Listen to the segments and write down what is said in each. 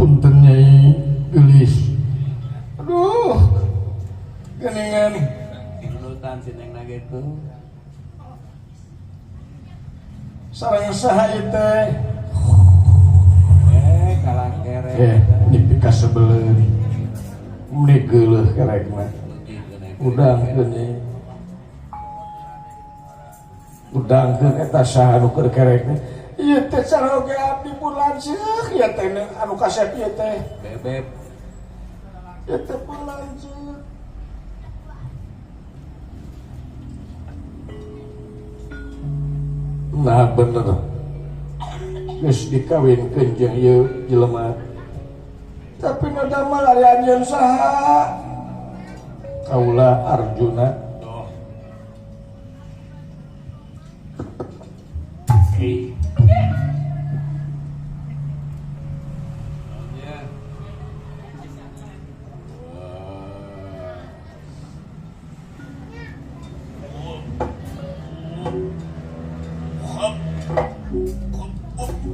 Punten Nyai geulis. Aduh. Geningan. Nunutan si Neng na gitu. Sareng saha ieu teh? Kalang kerek. Ini kasebeleun. Meni geuleuh kerekna. Udangkeun Nyai. Udangkeun eta saha nu keur kerekna. Ieu teh caroge abdi pun lanceuk ieu teh anu kasep ieu teh. Bebeb. Ieu teh pun lanceuk. Nah bener. Geus dikawinkeun jeung ieu jelema. Tapi nu damel ari anjeun saha? Kaula Arjuna. Oh.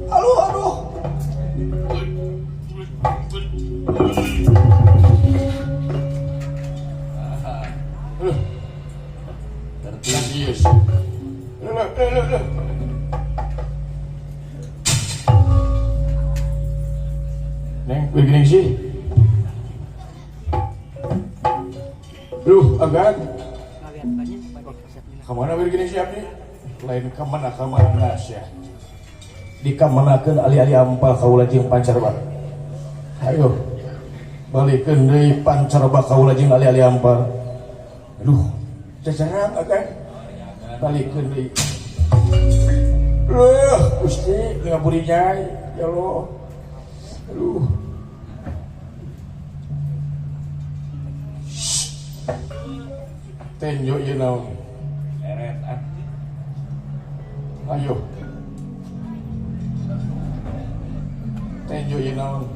Aduh, aduh. Aduh. Yes. Aduh, aduh, aduh. Neng, begini sih. Duh, agan. Kemana begini sih abdi? Lain kemana kemana sih? Dikamanakeun ali-ali ampal kaula jeung pancarba. Ayo. Balikeun deui pancarba kaula jeung ali-ali ampal. Aduh, cacarang agan. Balikeun deui. Duh, Gusti ngaburi nyai, ya Allah. Aduh. Tenjo ieu naon? Eret ah. Ayo. Tenjo ieu naon?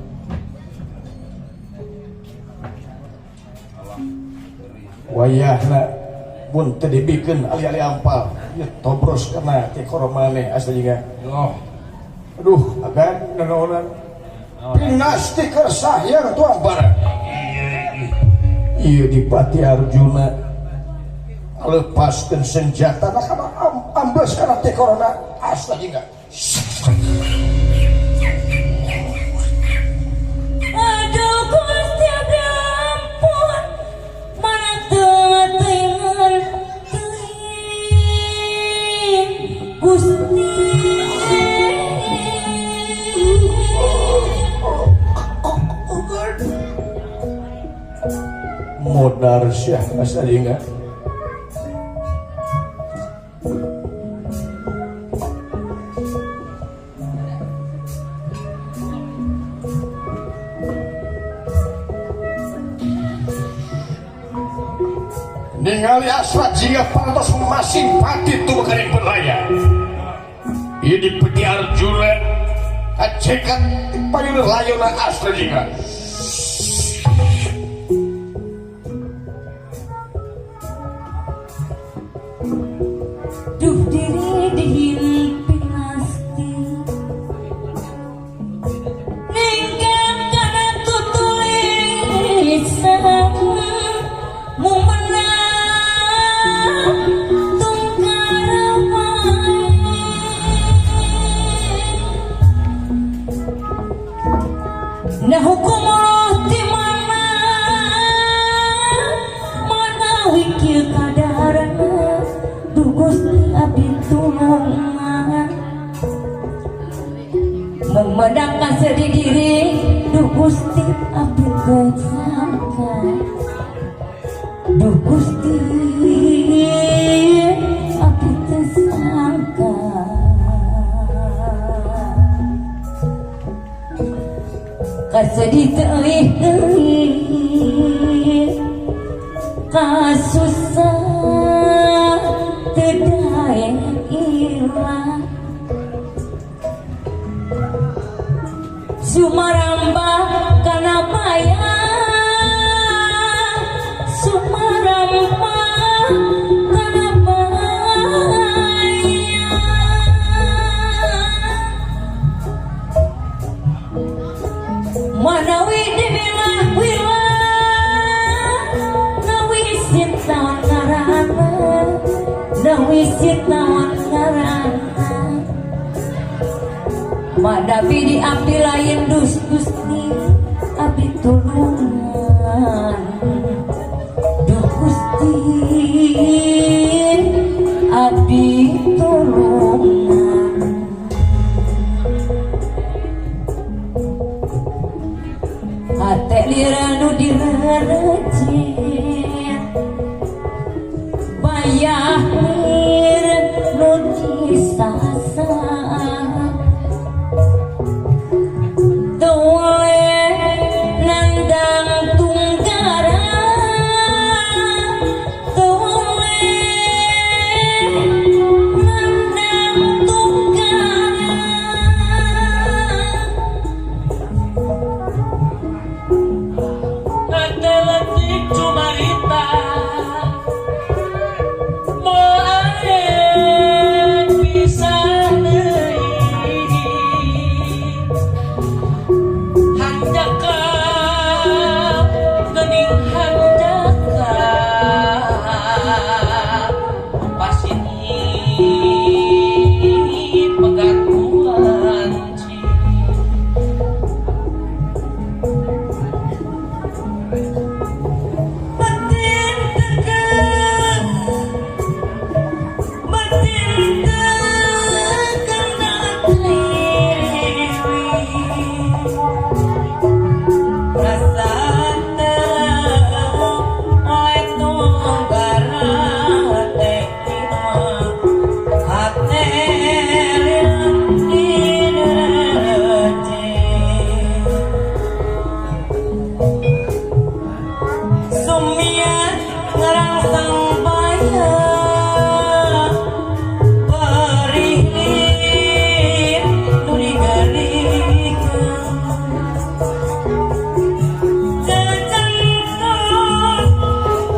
Wayahna mun teu dibikeun ali-ali ampal, ieu tobros kana ti koromane asa jiga. Oh. Aduh, agan nanaonan. Pinasti kersahyang tuang bara. Ieu Dipati Arjuna lepaskeun senjata na kana ambles kana ti korona asa jiga. Aduh Gusti abdi ampun, mana teu teuing Gusti. Modar syah asa jiga. Ningali asrat jika pantas masing pati tuh kering berlaya. Ieu Dipati Arjuna kacekat payun layona asra jika. Duh diri dihimpit asti ninggal kana tutulisan mung menang tungkarawae. Nah hukum Allah di mana mana wikil kadarana duh Gusti abdi tulungan memedangkan sedih diri duh Gusti abdi teu sangka duh Gusti abdi teu sangka kasedih teuih euy kasusah teu daek ilang sumaramba kana bayang sumaramba kana bayang Wisit naon ngaranna Madabi di abdi lain dus Gusti abdi tulungan Duh Gusti abdi tulungan. Hate lira nu direrecet bayahir nu disasa Tole nandang tunggara Tole nandang tunggara. Leutik cumarita moal pisah deui hanjakal geuning hanjakal pasin pegat kuanci. Batin tekan, batin tekan deui. Rasa teu oleh tunggara teh hate diderece. Sumiat ngerangsang baya perihlir nu digerikeun Jajantung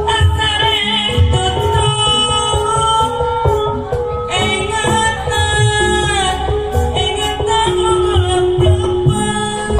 asareng tutup ingatan ingatan nu gelap.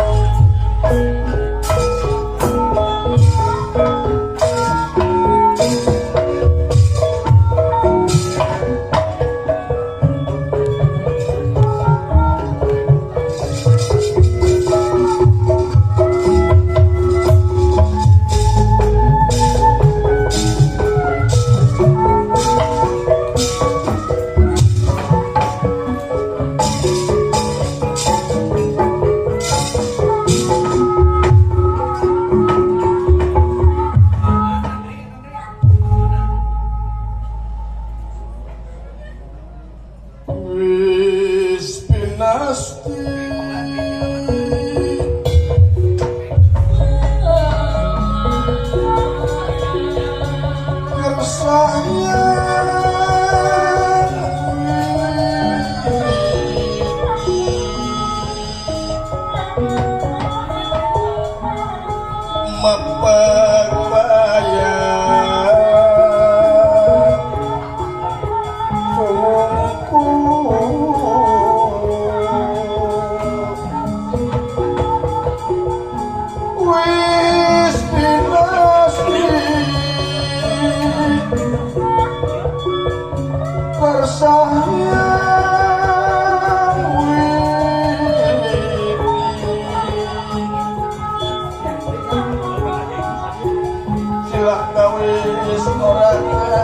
Wis pinasti Wis pinasti kersayang widi silaka wis ora kena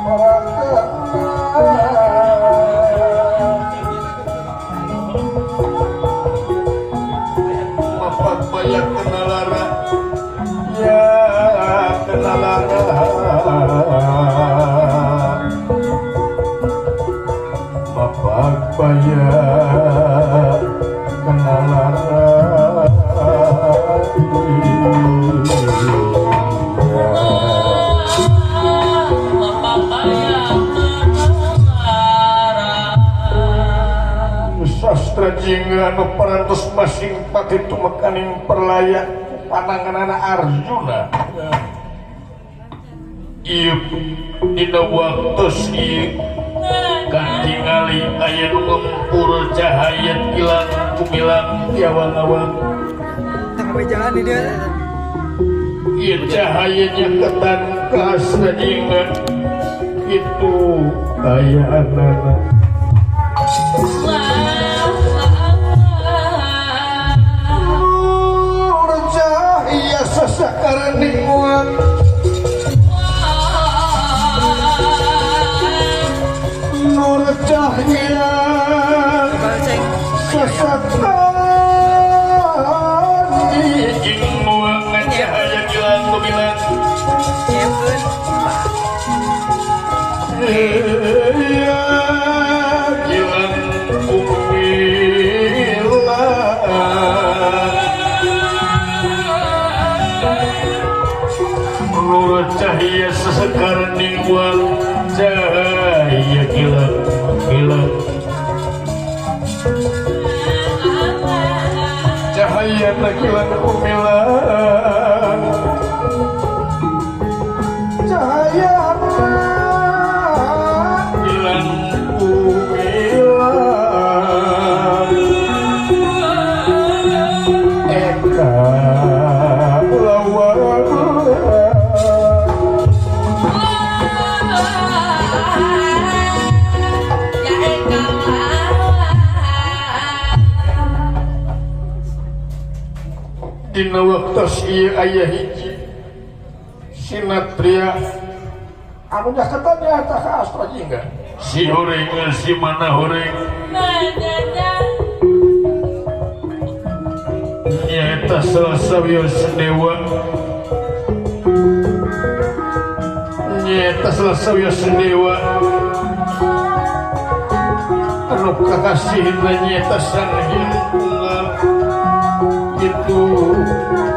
ora kena Bapak banyak kenalara ya kenalara Bapak banyak kenalara. Sastra jingga anu parantos masing pati tumekaning perlayan pananganana Arjuna. Ieu dina waktos ieu katingali aya nu ngempur cahaya kilang kumilang ti awang-awang. Tengah jalan di dia. Ieu cahayanya ketan kasajingan itu kayaanana. Nur cahaya sasakaraning muat Nur cahaya sasakaraning muat cahaya gilang gumilang gilang gumilang Nur cahaya sasakaraning muat cahaya gilang gilang cahaya gilang gumilang cahaya gilang gumilang eka lawan. Dina waktos ieu aya hiji sinatria anu nyaketan nyaeta ka Astra Jingga. Si horeng si mana horeng nyaeta salah sawios dewa nyaeta salah sawios dewa anu kakasihna nyaeta Sang Hyang Tunggal itu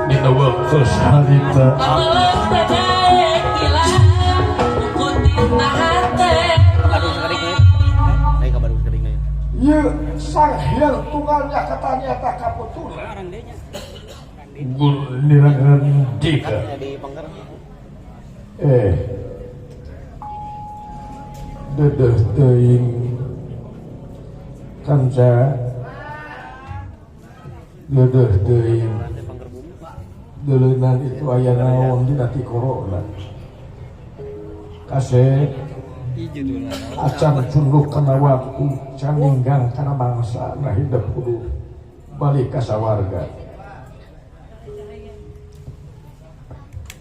dina waktu harita. Ye Sang Hyang Tunggal nyaketan nyaeta kaputuna gun nirangandika dedeh teuing kanca dedeh teuing deuleunan itu aya naon dina ti corona kasep acan cunduk kana waktu can ninggang kana bangsa nah hidup kudu balik ka sawarga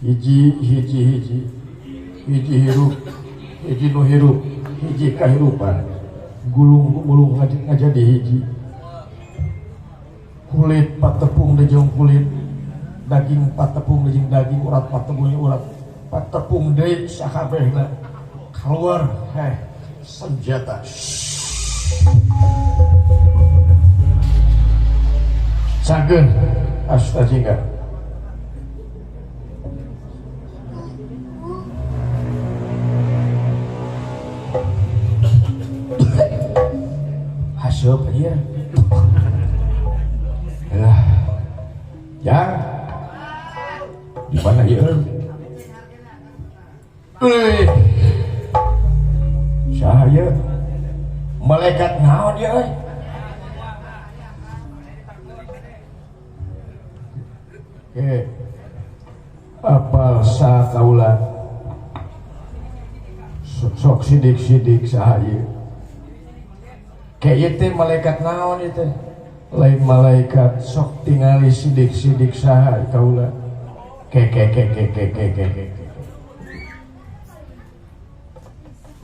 hiji hiji hiji hiji hirup hiji nu hirup hiji kahirupan gulung gumulung ngajadi hiji kulit patepung deui kulit daging patepung jeung daging urat patepung jeung urat patepung deui sakabehna keluar senjata cageun Asta Jingga. Haseup ieu. Lah. Jang. Di mana ieu? Euy. Saha ieu? Malaikat naon ieu euy? Oke. Apal sa kaula. Sok sidik-sidik saha ieu. Kayak ieu teh malaikat naon ieu teh? Lain malaikat sok tingali sidik-sidik saha kaula. Ke ke ke ke ke ke ke ke.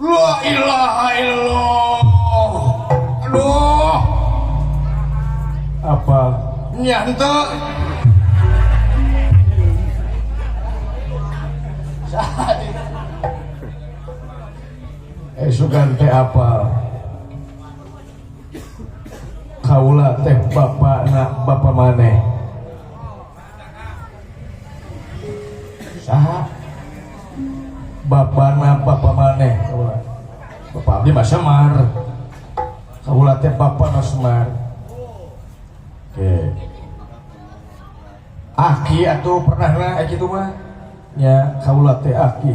La ilaha illallah. Aduh. Apa? Nya henteu. Sugan teh apa? Kaula teh bapak nak bapak maneh. Saha? Bapak nak bapak maneh kaula. Bapak abdi mah Semar. Kaula teh bapak na Semar. Oke. Aki atuh pernah na kitu mah. Nya kaula teh aki.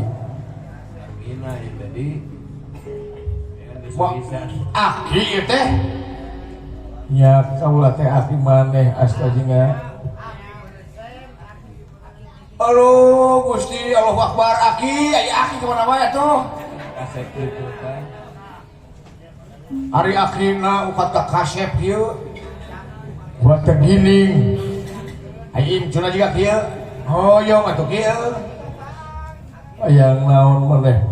Ina tadi. Aki ieu teh. Nya kaula teh aki maneh Asta Jingga. Aduh Gusti Allahu Akbar aki, aya aki kemana wae atuh? Kasep kitu teh. Ari akina ukat ka kasep kieu. Buat teh gining. Ai incuna juga kieu. Hoyong atuh kieu. Hayang naon maneh?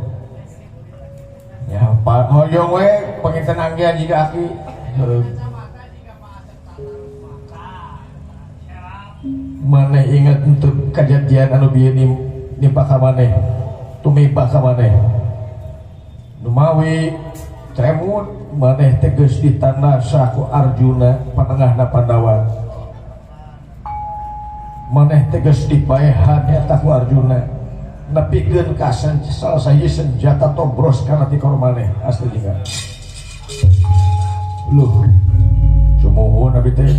Ya hoyong we panginten anggean jiga aki. Heuh. Maneh ingat untuk kejadian anu bieu nimpa ka maneh, tumipa ka maneh. Numawi tremut maneh teh geus ditandasa ku Arjuna panengahna Pandawa. Maneh teh geus dipaehan eta ku Arjuna. Nepikeun ka salah sahiji senjata tobros kana tikor maneh asli juga. Luh, sumuhun abi teh.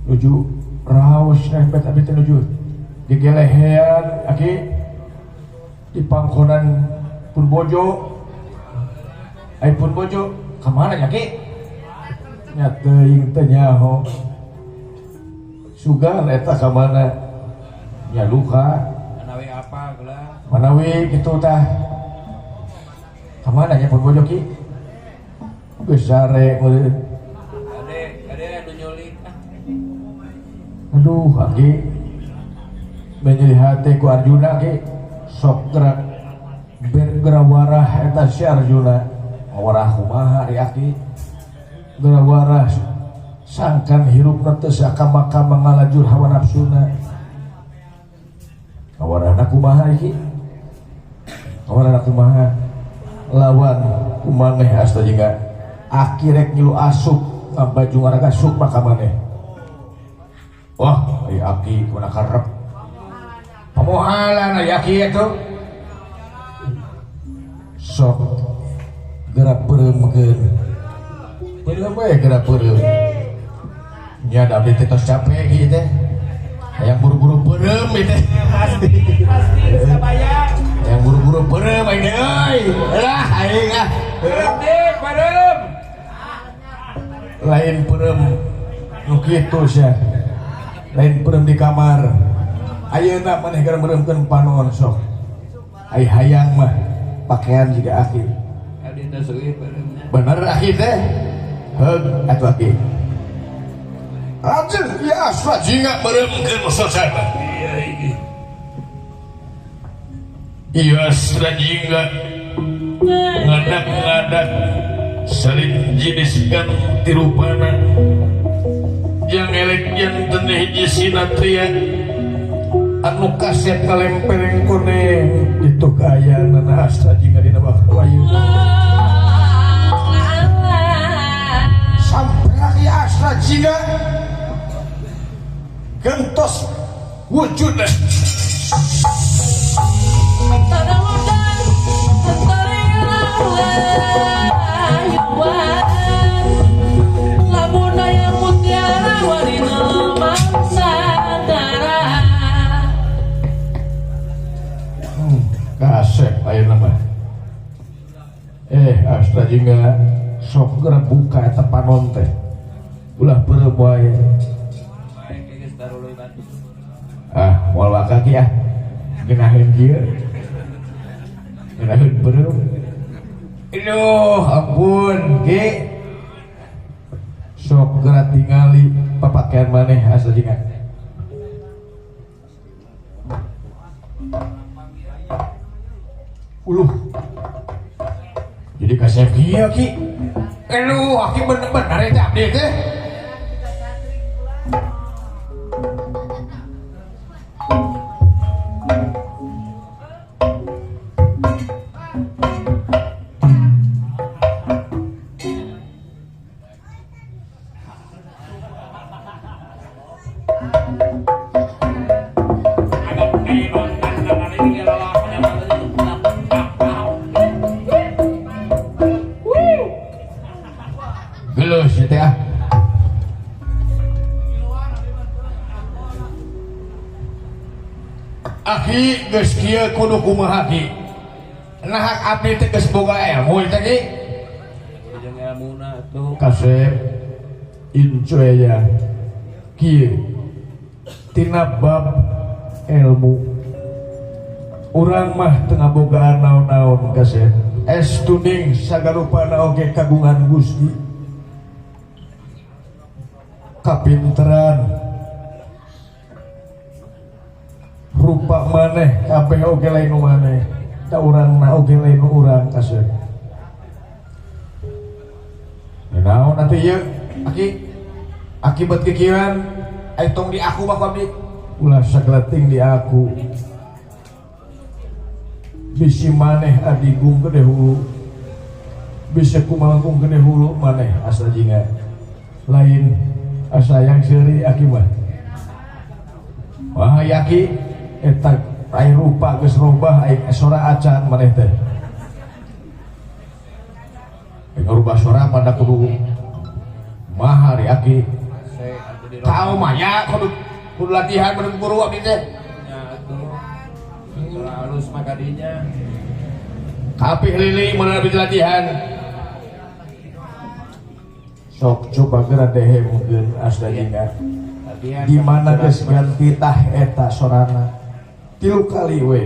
Nuju raos rempet abi teh nuju gegelehean aki di pangkonan pun bojo. Ai pun bojo ka mana nya ki? Nya teuing teh nyaho. Sugan eta ka mana? Nya luka. Manawi apa geula? Manawi kitu tah. Ka mana nya pun bojo ki? Geus sare meureun. Ade, ade anu nyulik ah. Aduh, aki menyeri hati ku Arjuna ki sok gerak bergerawarah eta si Arjuna. Ngawarah kumaha ari aki? Gerawarah sangkan hirupna teu sakamaka mangalajur hawa nafsuna. Ngawarahna kumaha iki? Ngawarahna kumaha? Lawan kumaneh asta jingga. Aki rek ngilu asup ngabaju ngaraga sukma ka maneh. Wah, ai aki kumaha karep. Pamohalan ai aki atuh. Sok gerak peureumkeun. Peureum we gerak peureum. Nya da abdi teh tos capek ieu teh. Hayang buru-buru peureum ieu teh. Pasti, pasti sabayang. Hayang buru-buru peureum aing teh euy. Lah aing ah. Peureum deh, peureum. Lain peureum nu kitu sia. Lain peureum di kamar. Ayeuna maneh keur meureumkeun panon sok. Ai hayang mah pakaian jiga aki. Adi teh seuih peureumna. Bener aki teh. Heug atuh aki. Rajin ya asra jinga meureumkeun sosana. Iya iki. Iya asra jingga ngadak-ngadak salin jenis ganti rupana. Jang elek janten hiji sinatria anu kasep kalempereng koneng itu kaayaan astra jingga dina waktu ayeuna. Sampai lagi astra jingga gentos wujudna. Kasep ayeuna mah. Astra jingga sok geura buka eta panon teh. Ulah peureum wae. Ah, moal waka ki ah. Geunaheun kieu. Geunaheun peureum. Aduh, ampun ki. Sok geura tingali papakaian maneh Astra jingga. Uluh. Jadi kasep kieu ki. Aduh, aki bener-bener eta abdi teh. Geus teh ah. Aki geus kieu kudu kumaha ki? Nah abdi teh geus boga ilmu teh ki. Jeung ilmuna atuh. Kasep incu ya. Kieu. Tina bab ilmu urang mah teu ngabogaan naon-naon kasep. Estuning sagarupana oge kagungan Gusti. Kapinteran rupa maneh kabeh oge lain nu maneh. Da urangna oge lain nu urang kasep. Naon atuh ieu? Aki akibat kikieuan ai tong di aku mah ku abdi. Ulah sageleting di aku. Bisi maneh adigung gede hulu. Bisa kumalangkung gede hulu maneh asa jingga. Lain asa yang seuri aki mah. Wah aki eta ai rupa geus robah ai sora acan maneh teh. Ngarubah sora mah da kudu mahal di aki. Kau mah ya kudu latihan kudu guru abdi teh. Nya atuh. Sora alus mah kadinya. Kapih lili mun abdi latihan. Sok coba geura dehe mungkin asda jingga. Latihan. Di mana geus ganti tah eta sorana? 3 kali we.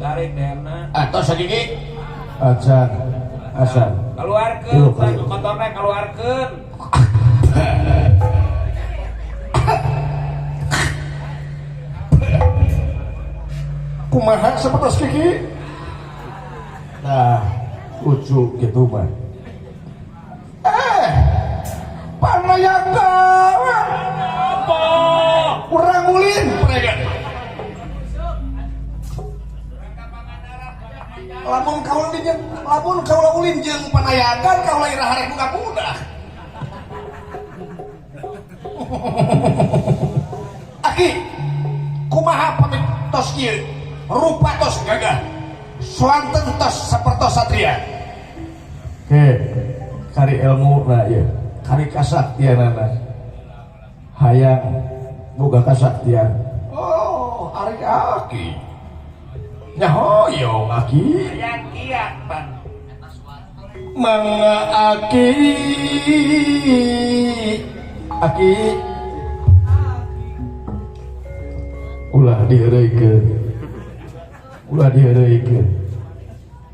Tarik dehna. Atau sagigi acan acan. Keluarkeun baju kotorna keluarkeun. Kumaha sapertos kiki? Nah, lucu gitu mah. Panayaka. Apa? Urang ulin pregan. Lamun kaula jeung lamun kaula ulin jeung panayakan kaula iraha rek buka budak. Aki, kumaha pamit tos ieu? Rupa tos gagah. Swanten tos sapertos satria. Oke, kari ilmu na ieu, kari kasaktianana. Hayang boga kasaktian. Oh, ari aki. Nyahoyong aki. Hayang kiat pan. Mangga aki. Aki. Ulah diheureuykeun. Ulah diheureuykeun.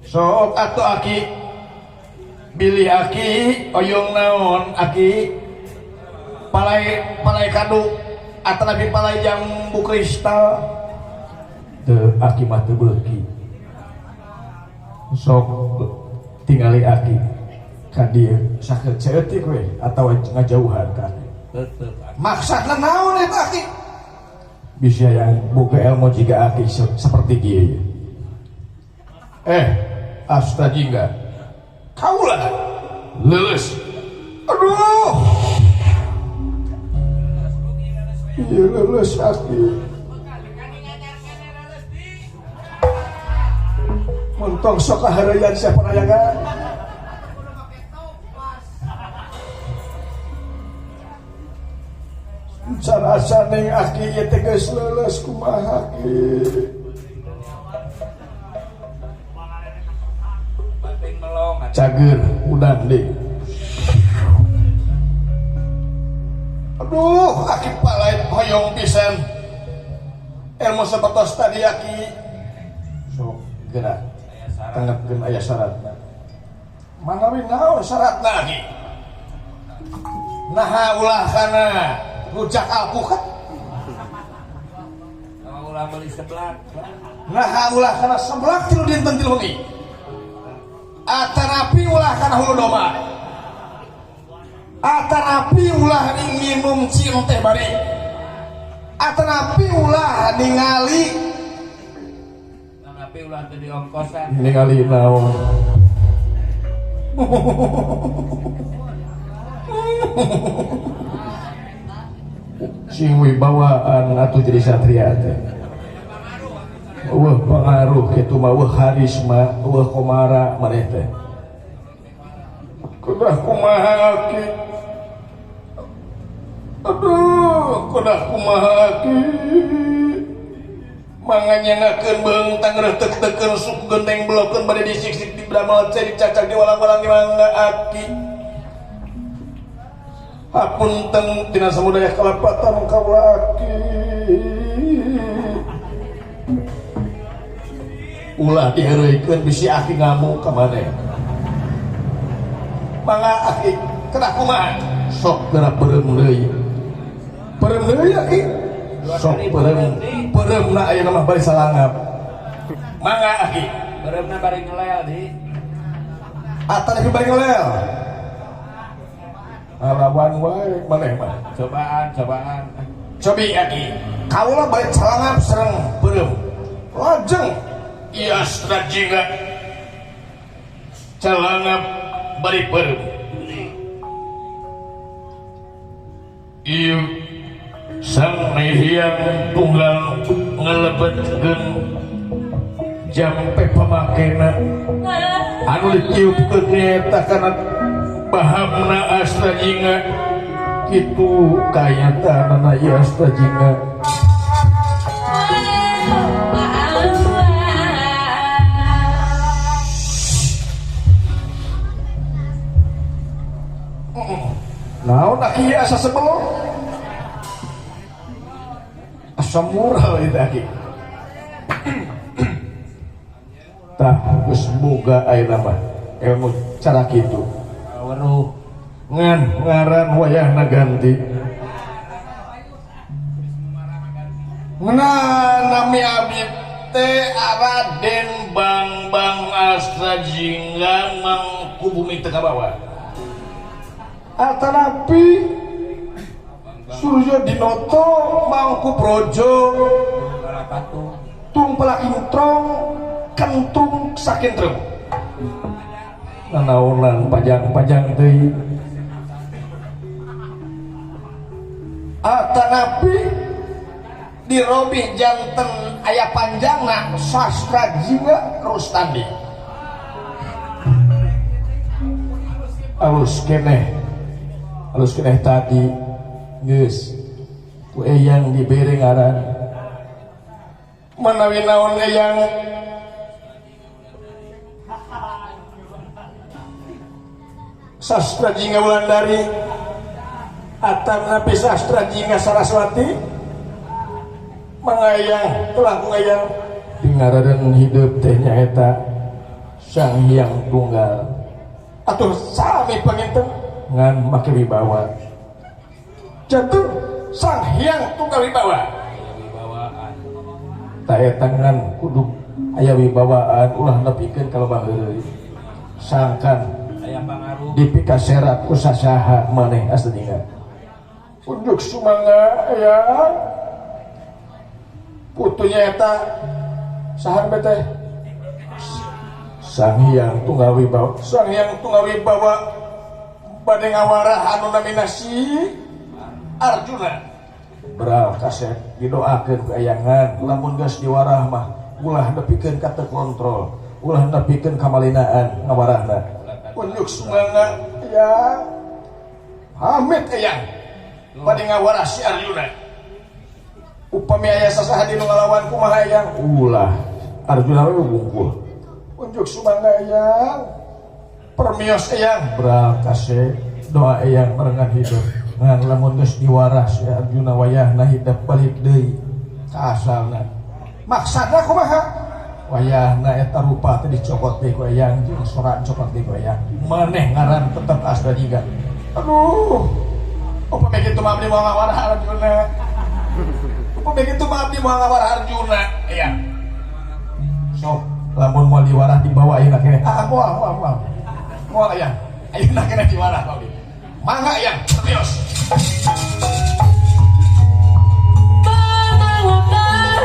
Sok atuh aki. Bilih aki oyong naon aki. Palai palai kadu atanapi palai jambu kristal. Teu aki mah teu beuki. Sok tingali aki ka dieu sakeut saeutik we atawa ngajauhan ka aki. Tetep aki. Maksudna naon eta aki? Bisa yang boga ilmu jiga aki seperti kieu. Asta jingga. Kaula leuleus. Aduh. Ieu leuleus aki. Montong sok kahareuyan sia panayagan. Can asa ning aki ieu teh geus leuleus kumaha ki. Bating melong atuh. Cager udang deui. Aduh, aki palai hoyong pisan. Ilmu sapertos tadi aki. Sok gerak. Tanggapkeun aya syaratna. Manawi naon syaratna aki? Naha ulah kana rujak alpukat. Naha ulah meuli seblak. Naha ulah kana seblak 3 dinten 3 wengi. Atanapi ulah kana hulu domba. Atanapi ulah nginum cium teh bari. Atanapi ulah ningali. Atanapi ulah teu diongkosan. Ningali naon. Sing wibawaan atuh jadi satria teh. Eueuh pengaruh kitu mah, eueuh karisma, eueuh komara maneh teh. Kudah kumaha aki? Aduh, kudah kumaha aki? Manganyangakeun beung tangreuteukeun suku genteng belokeun bade disiksik di bramel cai dicacak di walang-walang di mangga aki. Hapunten tina samudaya kalepatan kaula aki. Ulah diheureuikeun bisi aki ngamuk ka maneh. Mangga aki kedah kumaha? Sok geura beureum deui. Beureum deui aki. Sok beureum. Beureumna ayeuna mah bari salangap. Mangga aki. Beureumna bari ngelel di. Atan aki bari ngelel. Ngalawan wae maneh mah. Cobaan, cobaan. Cobi aki. Kaula bari salangap sareng beureum. Lajeng ieu Astra Jingga calangap bari beureum. Ieu Sang Hyang Tunggal ngalebetkeun jampe pamakena anu ditiupkeun nyaeta kana bahamna Astra Jingga kitu kayataanana ieu Astra Jingga. Naon aki ieu asa sebelum asa mural itu aki. Tah geus boga ayeuna mah ilmu cara kitu. Weruh ngan ngaran wayahna ganti. Ngeunah nami abdi teh Raden Bangbang Astra Jingga Mangkubumi teu kabawa. Atanapi Suryo Dinoto Mangku Brojo Tumpelak Introng Kentung Sakintrem. Nanaonan panjang-panjang teuing. Atanapi dirobih janten aya panjangna Sastra Jingga Rustandi. Alus keneh, alus keneh tadi geus ku eyang dibere ngaran. Manawi naon eyang Sastra Jingga Wulandari atanapi Sastra Jingga Saraswati mangayang telah ngayang dingaradan hidup teh nyaeta Sang Hyang Tunggal atuh sami panginten ngan make wibawa jatuh Sang Hyang Tunggal wibawa ta eta ngan kudu aya wibawaan ulah nepikeun ka loba heureuy sangkan aya pangaruh dipikaserat ku sasaha maneh Astra Jingga. Unjuk sumangga ya putunya eta saha teh Sang Hyang Tunggal Wibawa. Sang Hyang Tunggal Wibawa bade ngawarah anu namina si Arjuna. Beral kasep didoakeun ku ayangan lamun geus diwarah mah ulah nepikeun ka teu kontrol, ulah nepikeun ka malinaan ngawarahna. Unjuk sumangga ya amit eyang bade ngawarah si Arjuna. Upami aya sasaha dinu ngalawan kumaha eyang ulah Arjuna we wungkul. Unjuk sumangga eyang permios eyang beral kasep doa eyang merengan hidup ngan lamun geus diwarah si Arjuna wayahna hidup balik deui ka asalna. Maksadna kumaha? Wayahna eta rupa teh dicokot deui ku eyang jeung sora cokot deui ku eyang maneh ngaran tetep Astra Jingga. Aduh, upami kitu mah abdi moal ngawarah Arjuna. Upami kitu mah abdi moal ngawarah Arjuna eyang. Sok lamun moal diwarah dibawa ayeuna keneh. Ah moal moal moal. Moal eyang. Ayeuna keneh diwarah ku abdi. Mangga eyang, serius. Panangutan.